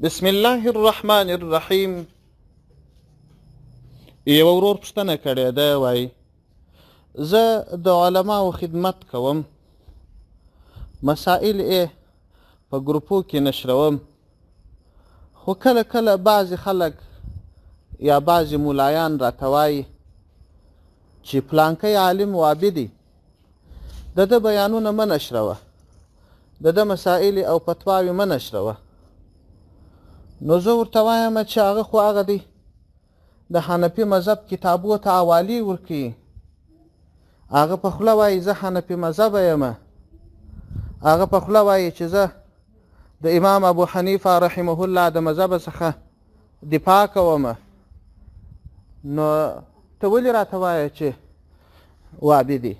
بسم الله الرحمن الرحیم. یو ورور پوښتنه کړې ده، وایي زه د علماو خدمت کوم، مسائل یې په ګروپو کې نشروم، خو کله کله بعضې خلک یا بعضې ملایان راته وایي چې پلانکی عالم وابي دی، د ده بیانونه مه نشروه، د ده مسائل او فتواوې مه نشروه. نو زه ورته وایم چې هغه خو هغه دی د حنفي مذهب کتابو ته حوالې ورکوي، هغه په خوله وایي زه حنفي مذهبه یم، هغه په خوله وایي چې زه د امام ابو حنیفه رحمه الله د مذهب څخه دفاع کوم، نو ته ولې راته وایې چې وابي دی؟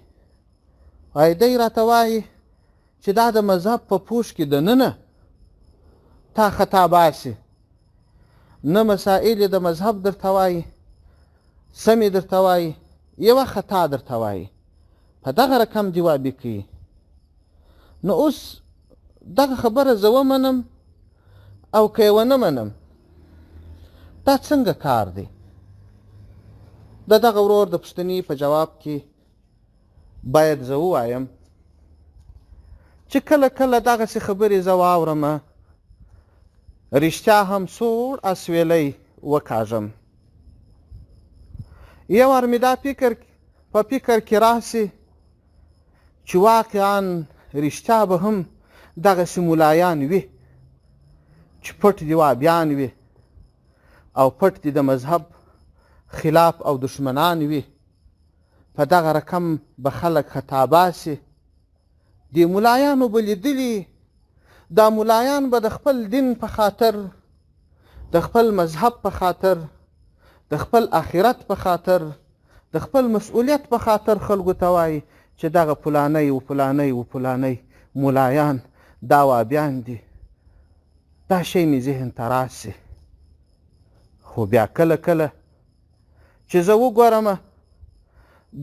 وایي دی راته وایي چې دا د مذهب په پوښ کې دننه تا خطا باسي، نه مسائل د مذهب درته وایي، سمې درته وایي، یوه خطا درته وایي، په دغه رقم دې وابي کوي. نو اوس دغه خبره زه ومنم او که یې ونه منم، دا څنګه کار دی؟ د دغه ورور د پوښتنې په جواب کې باید زه ووایم چې کله کله دغسې خبرې زه واورم، رښتیا هم سوړ اسویلی وکاږم. یو وار مې دا فکر په فکر کې راسي چې واقعا رښتیا به هم دغسې ملایان وي چې پټ دي وابیان وي او پټ دي د مذهب خلاف او دښمنان وي، په دغه رقم به خلک خطا باسي. دې ملایانو به لیدلي، دا ملایان به د خپل دین په خاطر، د خپل مذهب په خاطر، د خپل آخرت په خاطر، د خپل مسؤلیت په خاطر خلکو ته وایي چې دغه فلانی و فلانی و فلانی ملایان دا وابیان دي. دا شی مې ذهن ته راسي. خو بیا کله کله چې زه وګورم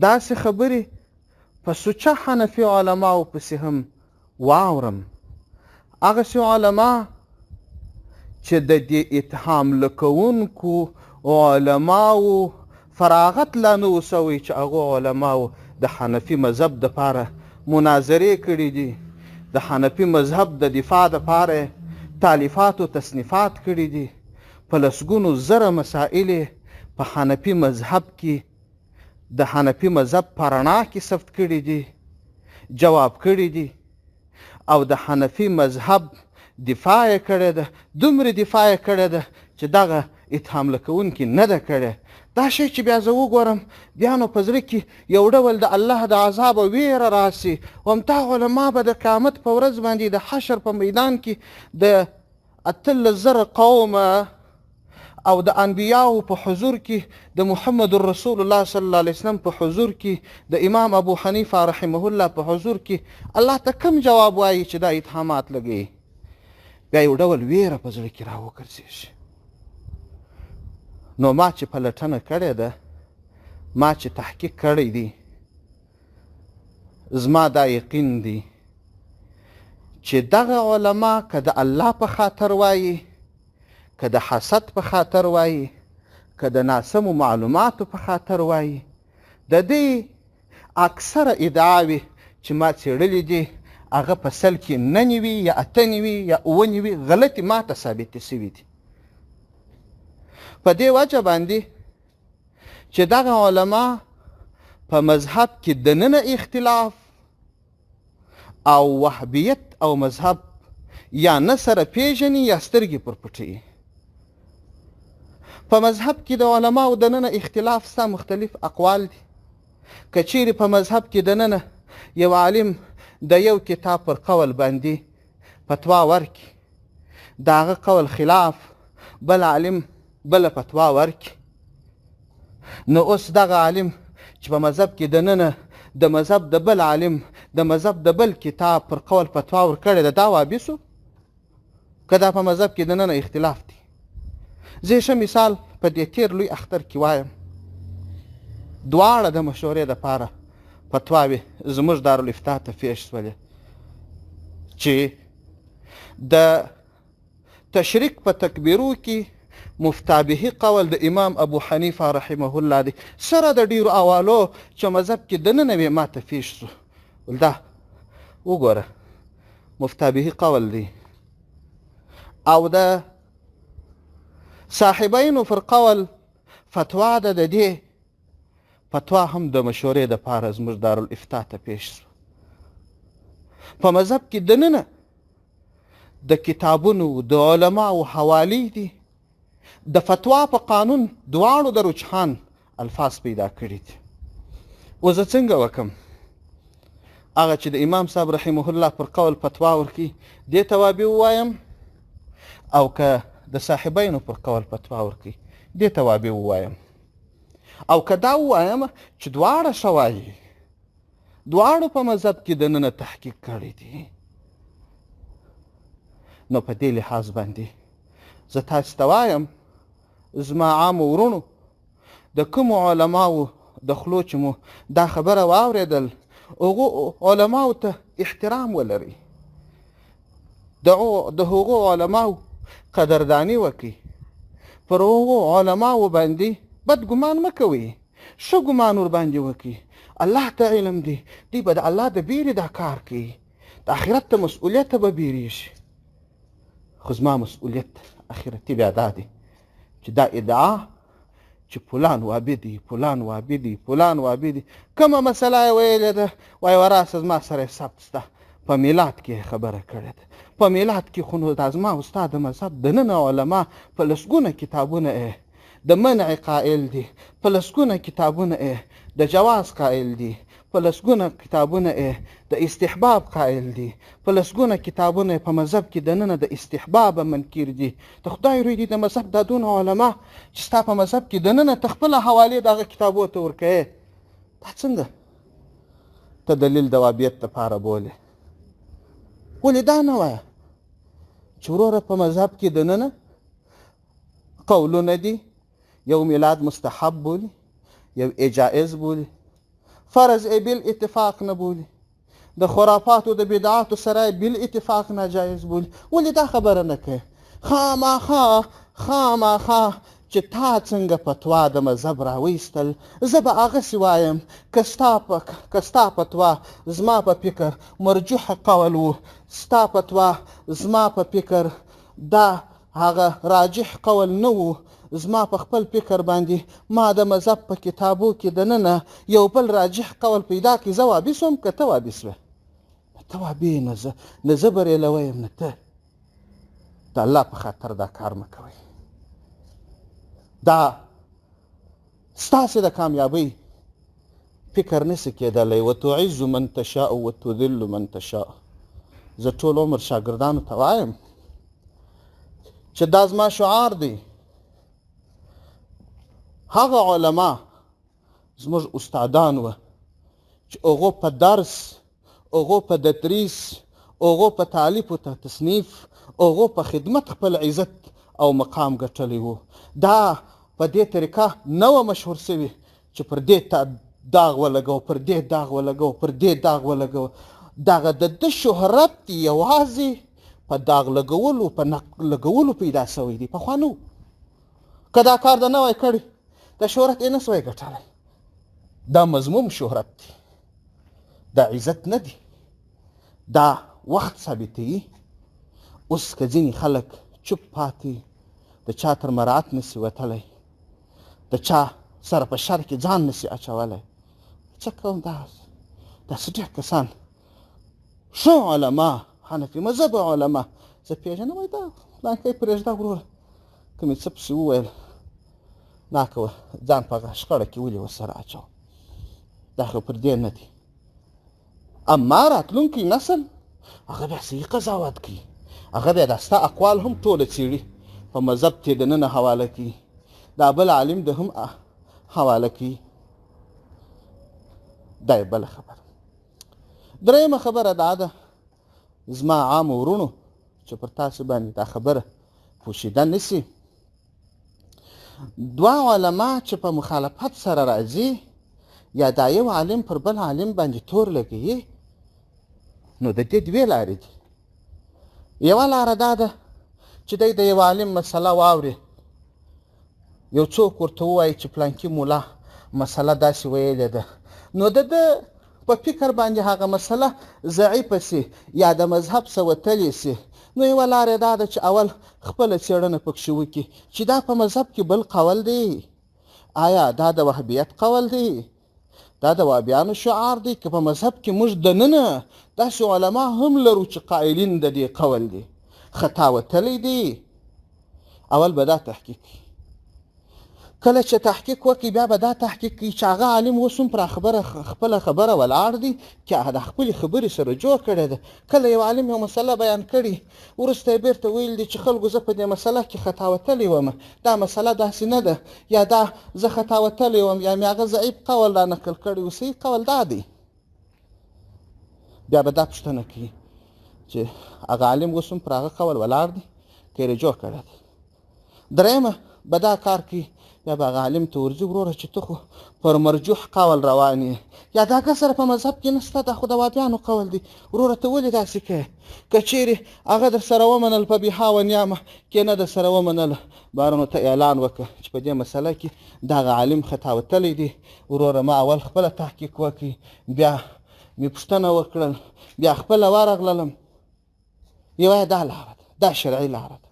داسې خبرې په سوچه حنفي علماو پسې هم واورم، هغسې علما چې د دې اتهام لکوونکو علماو فراغت لا نه و سوی چې هغو علماو د حنفي مذهب دپاره مناظرې کړي دي، د حنفي مذهب د دفاع دپاره تالیفات او تصنیفات کړي دي، په لسګونو زره مسائل په حنفي مذهب کې د حنفي مذهب په رڼا کې ثبت کړي دي، جواب کړي دي، او د حنفي مذهب دفاع یې کړې ده، دومره دفاع یې کړې ده چې دغه اتهام لکوونکي نه ده کړې. دا شی چې بیا زه وګورم، بیا نو په زړه کې یو ډول د الله د عذاب ویره راسي. همدا علما به د قیامت په ورځ باندې د حشر په میدان کې د 18,000 قومه او د انبیاو په حضور کې، د محمد رسول الله صلی الله علیه وسلم په حضور کې، د امام ابو حنیفه رحمه الله په حضور کې الله ته کم جواب وایي چې دا اتهامات لګوي؟ بیا یو ډول ویره په زړه کې راوګرځېږي. نو ما چې پلټنه کړې ده، ما چې تحقیق کړی دی، زما دا یقین دی چې دغه علما که د الله په خاطر وایي، که د حسد په خاطر وایي، که د ناسمو معلوماتو په خاطر وایي، د دې اکثره ادعاوې چې ما څېړلې دي هغه په سل کې 99 یا 98 یا 97 غلطې ما ته ثابتې سوي دي. په دې وجه باندې چې دغه علما په مذهب کې دننه اختلاف او وهابیت او مذهب یا نه سره پیژني یا سترګې پر پټوي. په مذهب کې د علماو دننه اختلاف ستا مختلف اقوال دي. که چیرې په مذهب کې دننه یو عالم د یو کتاب پر قول باندې فتوا ورکړي، د هغه قول خلاف بل عالم بله فتوا ورکړي، نو اوس دغه عالم چې په مذهب کې دننه د مذهب د بل عالم د مذهب د بل کتاب پر قول فتوا ورکړې ده، دا وابي سو که دا په مذهب کې دننه اختلاف دی؟ زه ښه مثال په دې تېر لوی اختر کې وایم، دواړه د مشورې دپاره فتواوې زموږ دارالافتا ته پېښ سولې چې د تشریک په تکبیرو کې مفتابهي قول د امام ابو حنیفه رحمه الله دی، سره د ډیرو اوالو چې مذهب کې دننه وې ماته پیښ سو. دا وګوره مفتابهي قول دی. او د صاحبینو پر قول فتوا ده، د دې فتوا هم د مشورې دپاره زموږ دارالافتا ته پیښ سو. په مذهب کې دننه د کتابونو د علماو حوالې دي، د فتوا په قانون دواړو د رجحان الفاظ پیدا کړي دي. اوس زه څنګه وکم؟ هغه چې د امام صاحب رحمه الله پر قول فتوا ورکوي دې ته وابي ووایم، او که د صاحبینو پر قول فتوا ورکوي دې ته وابي ووایم، او که دا ووایم چې دواړه ښه وایي، دواړو په مذهب کې دننه تحقیق کړی دي، نو په دې لحاظ باندې زه تاسې ته وایم زما عامو وروڼو، د کومو علماو د خولو چې مو دا خبره واورېدل هغو علماو ته احترام ولرئ، د هغو علماو قدرداني وکړئ، پر هغو علماو باندې بد ګمان مه کوئ، ښه ګمان ورباندې وکړئ. الله ته علم دی، دوی به د الله د بیرې دا کار کوي، د آخرت د مسؤلیته به بیریږي. خو زما مسؤلیت آخرتي بیا دا دی چې دا ادعا چې فلان وابي دی، فلان وابي دی، فلان وابي دی، کومه مسله یې ویلې ده، وایي وراسه زما سره یې ثبت شته، په میلاد کې یې خبره کړې ده. په میلاد کې خو نو دا زما او ستا د مذهب دننه علما په لسګونه کتابونه یې د منع قائل دي، په لسګونه کتابونه یې د جواز قائل دي، په لسګونه کتابونه یې د استحباب قائل دي، په لسګونه کتابونه یې په مذهب کې دننه د استحباب منکر دي. د خدای روی دي د مذهب دا دونه علما چې ستا په مذهب کې دننه ته خپله حوالې د هغه کتابو ته ورکوې، دا څنګه ته دلیل د وابیت دپاره بولې؟ ولې دا نه وایه چې وروره په مذهب کې دننه قولونه دي، یو میلاد مستحب بولي، یو جائز بولي، فرض یې بل اتفاق نه بولي، د خرافاتو د بدعاتو سره یې بل اتفاق ناجایز بولي، ولې دا خبره نه کوې؟ خامخا خامخا چې تا څنګه فتوا د مذهب راویستل، زه به هغسې وایم. که ستا فتوا زما په فکر مرجوح قول و، ستا فتوا زما په فکر دا هغه راجح قول نه و، زما په خپل فکر باندې ما د مذهب په کتابو کې دننه یو بل راجح قول پیدا کړي، زه وابي سوم که ته وابي سوې؟ نه ته وابي، نه زه بریلوی یم نه ته. د الله په خاطر دا کار مه کوئ، دا ستاسې د کامیابۍ فکر نسي کېدلی. وتعز من تشاء وتذل من تشاء. زه ټول عمر شاګردانو ته وایم چې دا زما شعار دی. هغه علما زموږ استادان وه چې هغو په درس، هغو په تدریس، هغو په تالیف او تصنیف، هغو په خدمت خپل عزت او مقام ګټلی و. دا په دې طریقه نه وه مشهور سوي چې پر دې داغ ولګوه، پر دې داغ ولګوه، پر دې داغ ولګوه. دغه د ده شهرت یوازې په داغ لګولو، په نق لګولو پیدا سوی دی، پخوا نه و. که دا کار د نه وای کړی د شهرت یې نه سوی ګټلی. دا مذموم شهرت دی، دا عزت نه دی، دا وخت ثابتوي. اوس که ځینې خلک چوپ پاتې، د چا تر مراعت نسي وتلی، د چا سره په شر کې ځان نسي اچولی، څه کوم؟ داسې ډېر کسان، ښه علما، حنفي مذهب علما زه پېژنم، وایي دا پلانکی پرېږده وروره، که مې څه پسې وویل نا کوه، ځان په هغه شخړه کې ولې ورسره اچوم، دا خو پر دې نه دی. اما راتلونکی نسل هغه بیا صحیح قضاوت کوي، هغه بیا دا ستا اقوال هم ټوله څېړي، په مذهب کې دننه حواله کوي، دا بل عالم د هم حواله کوي. دا یې بله خبره. درېیمه خبره دا ده زما عامو وروڼو چې پر تاسو باندې دا خبره پوشیده نه سي، دوه علما چې په مخالفت سره راځي یا دا یو عالم پر بل عالم باندې تور لګوي، نو د دې دوې لارې دي. یوه لاره دا ده چې دی د یو عالم مسله واوري، یو څوک ورته ووایي چې پلانکي مولا مسله داسې ویلې ده، نو د ده په فکر باندې هغه مسله ضعیفه سي یا د مذهب څخه وتلې سي، نو یوه لار یې دا ده چې اول خپله څېړنه پکښې وکړي چې دا په مذهب کې بل قول دی، آیا دا د وهابیت قول دی، دا د وهابیانو شعار دی، که په مذهب کې موږ دننه داسې علما هم لرو چې قایلین د دې قول دی، خطا وتلی دی. اول به دا تحقیق کوي. کله چې تحقیق وکړي بیا به دا تحقیق کوي چې هغه عالم اوس هم پر خپله خبره ولاړ دی، چې هغه د خپلې خبرې سره جوړ کړې ده. کله یو عالم یو مسله بیان کړي، وروسته یې بېرته ویل دي چې خلکو زه په دې مسله کې خطا وتلی وم، دا مسله داسې نه ده، یا دا زه خطا وتلی وم، یا مې هغه ضعیف قول را نقل کړی و، صحیح قول دا دی. بیا به دا پوښتنه کوي چې هغه عالم اوس هم پر هغه قول ولاړ دی که یې رجوع کړې ده. درېیمه به دا کار کوي، بیا به هغه عالم ته ورځي، وروره چې ته خو پر مرجوح قول روان یې، یا دا کسره په مذهب کې نشته، دا خو د وابیانو قول دی، وروره ته ولې داسې کوې؟ که چیرې هغه در سره ومنل په بها و نیامه کې نه در سره ومنله، بارنو ته اعلان وکړه چې په دې مسله کې دغه عالم خطا وتلی دی، وروره ما اول خپله تحقیق وکړي، بیا مې پوښتنه وکړل، بیا خپله ورغللم. یوه دا لاره ده، دا شرعي لاره ده.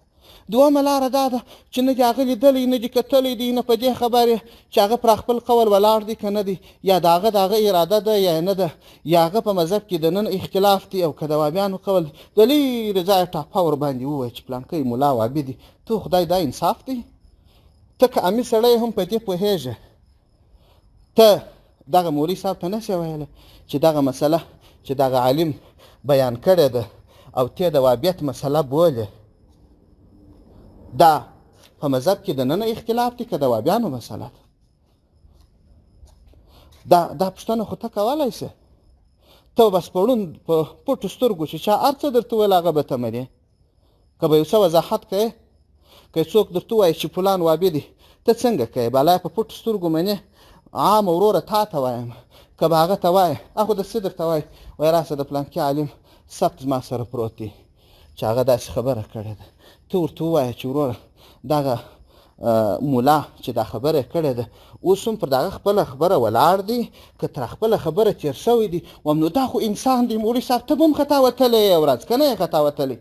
دومه لاره دا ده چې نه دې هغه لیدلی، نه دې کتلی دی، نه په دې خبر یې چې هغه پر خپل قول ولاړ دی که نه دی، یا د هغه د هغه اراده ده یا نه ده، یا هغه په مذهب کې دننه اختلاف دی او که د وابیانو قول دی، د لرې ځایه ټاپه ورباندې ووایه چې پلانکی ملا وابي دی. ته خدای دا انصاف دی؟ ته که عامي سړی هم په دې پوهېږې، ته دغه مولوي صاحب ته نه شې ویلی چې دغه مسله چې دغه عالم بیان کړې ده او ته د وابیت مسله بولې، دا په مذهب کې دننه اختلاف دی که د وابیانو مسله ده؟ دا پوښتنه خو ته کولی شې. ته بس په ړوند په پټو سترګو چې چا هر څه درته وویل هغه به ته منې. که به یو څه وضاحت کوې، که څوک درته ووایي چې فلان وابي دی، ته څنګه کوې؟ بالا په پټو سترګو منې؟ عام وروره تا ته وایم، که به هغه ته وایې، هغه د څه درته وایي، وایي راسه د پلانکي عالم ثبت زما سره پروت دی چې هغه داسې خبره کړې ده، ته ورته ووایه چې وروره دغه مولا چې دا خبره کړې ده اوس هم پر دغه خپله خبره ولاړ دی، که تر خپله خبره تېر شوی دی، وایم نو دا خو انسان دی مولوي صاحب، ته به هم خطا وتلی یې ورځ که نه یې خطا وتلی؟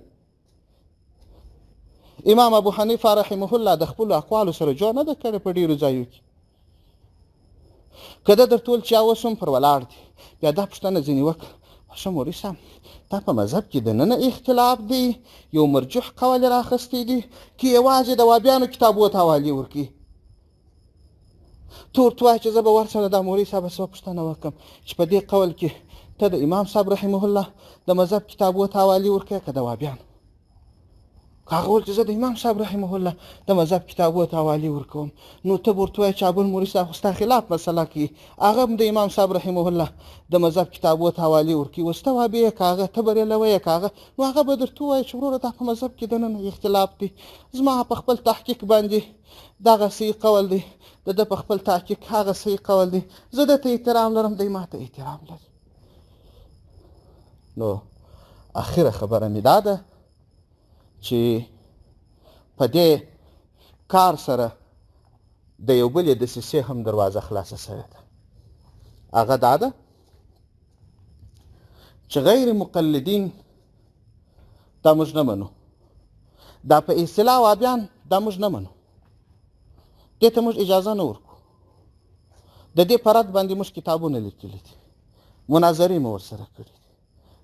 امام ابو حنیفه رحمه الله د خپلو اقوالو سره جوړ نه ده کړې په ډېرو ځایو کې. که ده درته وویل چې اوس هم پر ولاړ دی، بیا دا پوښتنه ځینې وکړه، ښه مولوي صاحب دا په مذهب کې دننه اختلاف دی، یو مرجوح قول یې راخیستی دی که یوازې د وابیانو کتابو ته حوالې ورکوي؟ ته ورته وایه چې زه به ورسره دا مولوي صاحب څه پوښتنه وکړم چې په دې قول کې ته د امام صاحب رحمه الله د مذهب کتابو ته حوالې ورکوې که د وابیانو؟ که هغه ویل چې زه د امام صاحب رحمه الله د مذهب کتابو ته حوالې ورکوم، نو ته به ورته وایې چې ابل مولوي صاحب خو ستا خلاف مسله کوي، هغه هم د امام صاحب رحمه الله د مذهب کتابو ته حوالې ورکوي، اوس ته وابې یې که هغه، ته بریلوی یې که هغه، نو هغه به درته ووایي چې وروره دا په مذهب کې دننه اختلاف دی، زما په خپل تحقیق باندې دغه صحیح قول دی، د ده په خپل تحقیق هغه صحیح قول دی، زه ده ته احترام لرم، دی ما ته احترام لري. نو اخره خبره مې دا ده چې په دې کار سره د یو بلې دسیسې هم دروازه خلاصه شوې ده، هغه دا ده چې غیر مقلدین دا موږ نه منو، دا په اصطلاح وابیان دا موږ نه منو، دې ته موږ اجازه نه ورکو، د دې په رد باندې موږ کتابونه لیکلي دي، مناظرې مو ورسره کړي دي،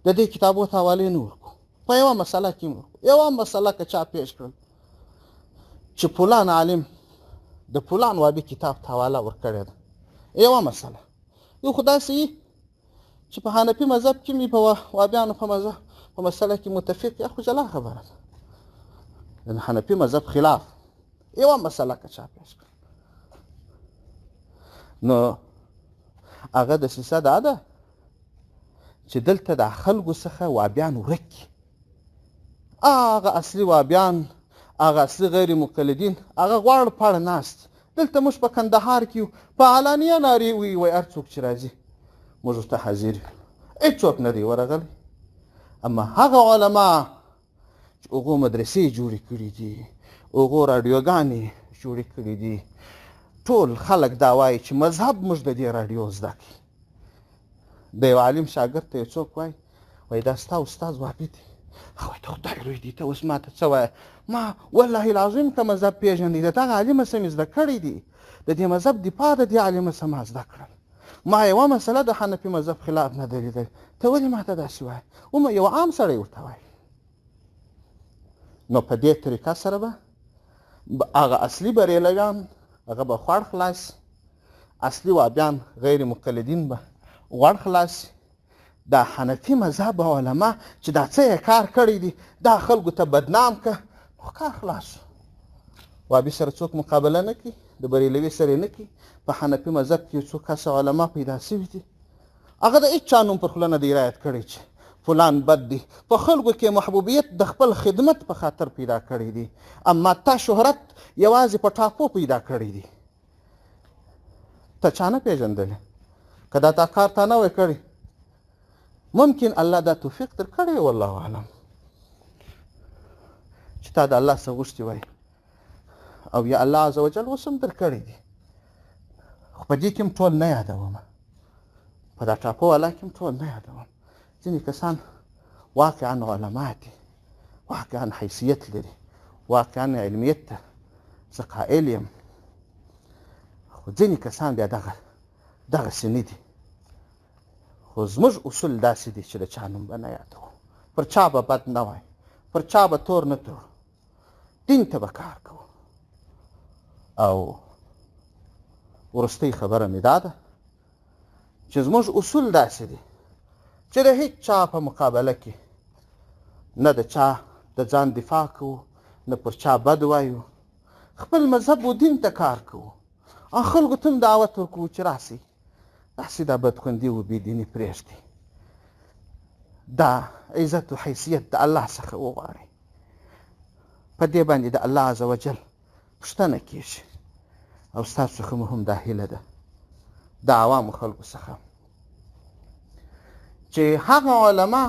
د دې کتابو ته حوالې نه ورکو. په یوه مسله کې ورکو، یوه مسله که چا پیش کړل چې فلان عالم د فلان وابي کتاب ته حواله ورکړې ده، یوه مسله، یو خو داسې چې په حنفي مذهب کې مې په وابیانو په مذهب په مسله کې متفق یا خو جلا خبره ده، د حنفي مذهب خلاف یوه مسله که چا پیش کړل، نو هغه دسیسه دا ده چې دلته د خلکو څخه وابیان ورک کړي، هغه اصلي وابیان، هغه اصلي غیر مقلدین، هغه غوړ پړ ناست. دلته موږ په کندهار کې یو، په علانیه نارې وایي، وایي هر څوک چې راځي موږ ورته حاضر یو، هېڅوک نه دی ورغلی. اما هغه علما چې هغو مدرسې جوړې کړي دي، هغو راډیوګانې جوړې کړي دي. ټول خلک دا وایي چې مذهب موږ د دې راډیو زده کړي. د یو عالم شاګرد ته یو څوک وایي، وایي دا ستا استاد وهابي دی. هغه وایي ته خدای لوی دی، ته اوس ما ته څه وایه؟ ما والله العظیم که مذهب پېژندی، د دغه عالمه څه مې زده کړی دی، د دې مذهب دفاع د دې عالمه څه ما زده کړل. ما یوه مسله د حنفي مذهب خلاف نه ده لیدلې، ته ولې ما ته داسې وایې؟ ومه یو عام سړی ورته وایي. نو په دې طریقه سره به هغه اصلي بریلویان هغه به خوړ خلاص، اصلي وابیان غیر مقلدین به غوړ خلاص. دا حنفي مذهب علما چې دا څه یې کار کړی دی، دا خلکو ته بدنام که، نو کار خلاص. وابي سره څوک مقابله نه کوي، د بریلوي سره نه کوي. په حنفي مذهب کې یو څو کسه علما پیدا سوي دي، هغه د هېچا نوم پر خوله نه دی رایت کړی چې فلان بد دی. په خلکو کې محبوبیت د خپل خدمت په خاطر پیدا کړی دی، اما تا شهرت یوازې په ټاپو پیدا کړی دی. ته چا نه پېژندلې، که دا تا کار تا نه وای کړی، ممکن الله دا توفیق درکړی، والله اعلم، چې تا د الله څخه غوښتي وای، او یا الله عز وجل اوس هم درکړی دی. خو په دې کې هم ټول نه یادوم، په دا ټاپو والا کې هم ټول نه یادوم. ځینې کسان واقعا علما دي، واقعا حیثیت لري، واقعا علمیت ته زه قائل یم، خو ځینې کسان بیا دغسې نه دي. خو زموږ اصول داسې دي چې د چا نوم به نه یادوو، پر چا به بد نه وایو، پر چا به تور نه تړو، دین ته به کار کوو. او وروستۍ خبره مې دا ده چې زموږ اصول داسې دي چې د هیڅ چا په مقابله کې نه د چا د ځان دفاع کوو، نه پر چا بد وایو، خپل مذهب و دین ته کار کوو، او خلکو ته هم دعوت ورکوو چې راسئ، داسې دا بدخوندي و بېدیني پرېږدئ، دا عزت و حیثیت د الله څخه وغواړئ. په دې باندې د الله عز وجل پوښتنه کیږي. او ستاسو څخه مو هم دا هیله ده، د عوامو خلکو څخه، چې هغه علما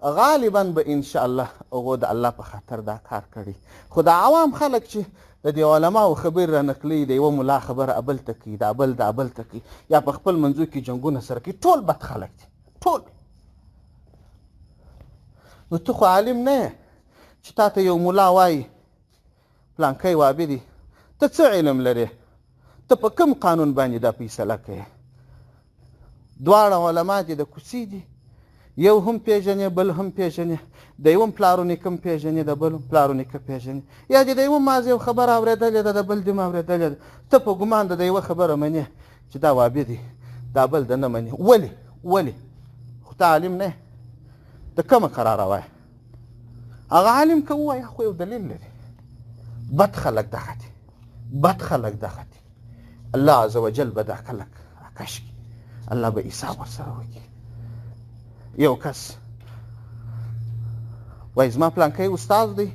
غالبا به انشاءالله هغو د الله په خاطر دا کار کړي، خو د عوام خلک چې د دې علماو خبرې را نقلوي، د یوه ملا خبره ابل ته کوي، د ابل د ابل ته کوي، یا په خپل منځو کې جنګونه سره کوي، ټول بد خلک دي، ټول. نو ته خو عالم نه یې چې تا ته یو ملا وایي پلانکی وابي دی، ته څه علم لرې؟ ته په کوم قانون باندې دا فیصله کوې؟ دواړه علما دې د کوڅې دي، یو هم پېژنې، بل هم پېژنې، د یوه پلارو نیکه هم پېژنې، د بل هم پلارو نیکه پېژنې، یا دې د یوه مازې یو خبره اورېدلې ده، د بل دې هم اورېدلې ده، ته په ګمان د یوه خبره منې چې دا وابي دی، دا بل د نه منې. ولې؟ ولې؟ خو ته عالم نه یې، د کومه قراره وایې؟ هغه عالم که ووایي خو یو دلیل لري. بد خلک دغه دي، بد خلک دغه دي. الله عز وجل به دا خلک راکش کړي، الله به حساب ورسره وکړي. یو کس وایي زما پلانکی استاد دی،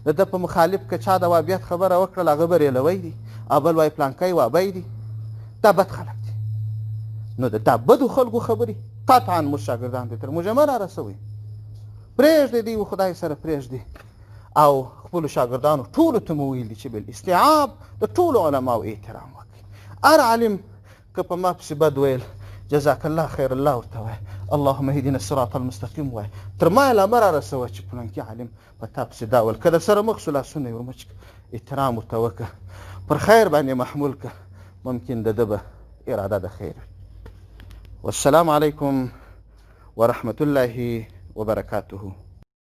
د ده په مخالف که چا د وابیت خبره وکړله هغه بریلوی دی، او بل وایي پلانکی وابی دی. دا بد خلک دي. نو د دا بدو خلکو خبرې قطعا موږ شاګردان دي تر موږ مه رارسوئ، پرېږدئ دوی و خدای سره پرېږدئ. او خپلو شاګردانو ټولو ته مو ویلي چې بالاستیعاب د ټولو علماو احترام وکړئ. هر عالم که په ما پسې بد ویل، جزاک الله خیر الله ورته وایه، اللهم اهدنا الصراط المستقیم وایه، تر ما یې لا مه رارسوه چې پلانکي عالم په تا پسې دا ویل. که در سره مخ شو لاسونه یې ورمچ کړه، احترام ورته وکړه، پر خیر باندې محمول کړه، ممکن د ده به اراده د خیر وي. والسلام علیکم ورحمة الله وبرکاته.